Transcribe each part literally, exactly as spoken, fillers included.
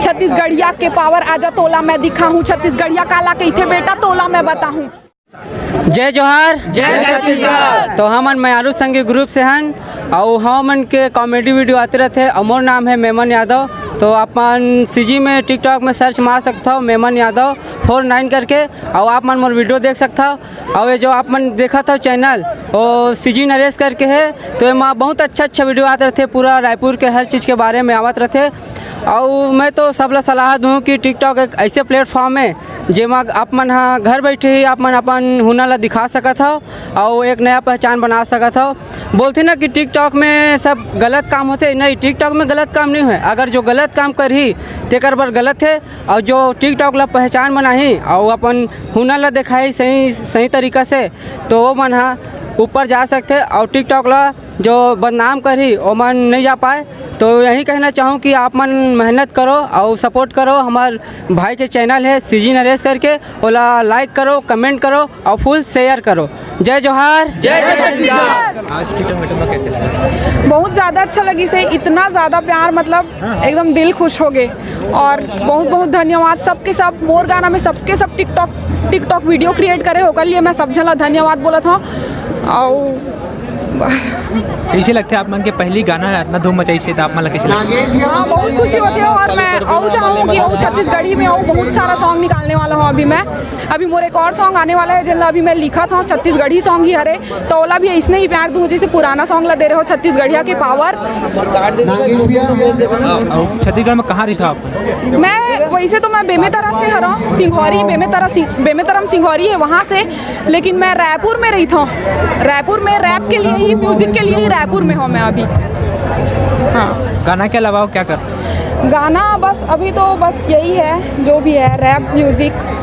छत्तीसगढ़िया के पावर आजा तोला मैं दिखाहूँ, छत्तीसगढ़िया काला कहिथे बेटा तोला मैं बताहूँ। जय जोहार, जय छत्तीसगढ़। तो हमन मयारू संगी ग्रुप से हन, अउ हमन के कॉमेडी वीडियो आते रहथे, अउ मोर नाम है मेमन यादव। तो आप मन सीजी में, टिकटॉक में सर्च मार सकथव मेमन यादव फोर नाइन करके, अउ आप मन मोर वीडियो देख सकथव। अउ ये जो आप मन देखत हव चैनल, वो सीजी नरेश करके है। तो एमा बहुत अच्छा अच्छा वीडियो आत रहथे, पूरा रायपुर के हर चीज़ के बारे में आवत रहथे। अउ मैं तो सबला सलाह दूँ कि टिकटॉक एक ऐसे प्लेटफॉर्म है, जेमा आप मन ह घर बैठे ही आप मन अपन हुनर ला दिखा सकत हव अउ एक नया पहचान बना सकत हव। बोलथे ना कि टिकटॉक में सब गलत काम होथे, नहीं, टिकटॉक में गलत काम नहीं है। अगर जो गलत काम करही, तेकर बर गलत है, अउ जो टिकटॉक ला पहचान बनाही अउ अपन हुनर ला दिखाही सही, सही तरीका से, तो वो मन ह ऊपर जा सकथे। अउ टिकटॉक ला जो बदनाम करही, ओमन नहीं जा पाए। तो यही कहना चाहूँ कि आप मन मेहनत करो अउ सपोर्ट करो। हमार भाई के चैनल है सीजी नरेश करके, ओला लाइक करो, कमेंट करो अउ फुल शेयर करो। जय जोहार, जय छत्तीसगढ़। आज टिकटॉक मीटअप में कैसे लगा? बहुत ज़्यादा अच्छा लगिस हे, इतना ज़्यादा प्यार, मतलब एकदम दिल खुश हो गए। और बहुत बहुत धन्यवाद सबके सब, मोर गाना में सबके सब टिकटॉक टिकटॉक वीडियो क्रिएट करे, ओकर लिए मैं सब झन ला धन्यवाद बोलत हूँ। और कैसे लगथे आप मन के पहली गाना इतना धूम मचाइस हे, तो आप मन ला कैसे लगथे? हाँ, बहुत खुशी होती है। और मैं अउ चाहूँ कि अउ छत्तीसगढ़ी में अउ बहुत सारा सॉन्ग निकालने वाला हूँ अभी मैं। अभी मोर एक और सॉन्ग आने वाला है, जेन ला अभी मैं लिखत हूँ, छत्तीसगढ़ी सॉन्ग ही हरे, तो ओला भी ऐसने ही प्यार दूँ जैसे पुराना सॉन्ग ला दे रहे हो, छत्तीसगढ़िया के पावर। अउ छत्तीसगढ़ में कहाँ रहिथव आप? मैं वैसे तो मैं बेमेतरा से हरौं, सिंघौरी, बेमेतरा सिंह-, बेमेतरा में सिंघौरी है, वहाँ से, लेकिन मैं रायपुर में रहिथौं। रायपुर में रैप के लिए ही, म्यूजिक के लिए ही रायपुर में हूँ मैं अभी। हाँ। गाना के अलावा और क्या करते? गाना बस अभी तो बस यही है, जो भी है, रैप म्यूजिक।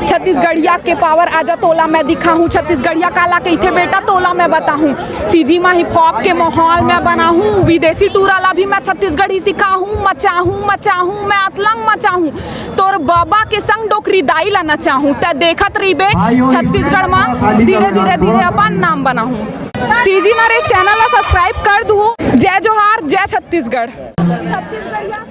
छत्तीसगढ़िया के पावर आजा तोला मैं दिखाहूँ, छत्तीसगढ़िया काला कहिथे बेटा तोला मैं बताहूँ। सीजी मा हिप हॉप के माहौल मैं बनाहूँ, विदेशी टूरा ला भी मैं छत्तीसगढ़ी सिखाहूँ। मचाहूँ, मचाहूँ, मैं अतलंग मचाहूँ, तोर बाबा के संग डोकरी दाई ला नचाहूँ। तै देखत रहिबे छत्तीसगढ़ मा धीरे धीरे धीरे अपन नाम बनाहूँ। सीजी नरेश चैनल ला सब्सक्राइब कर दूँ। जय जोहार, जय छत्तीसगढ़। छत्तीसगढ़िया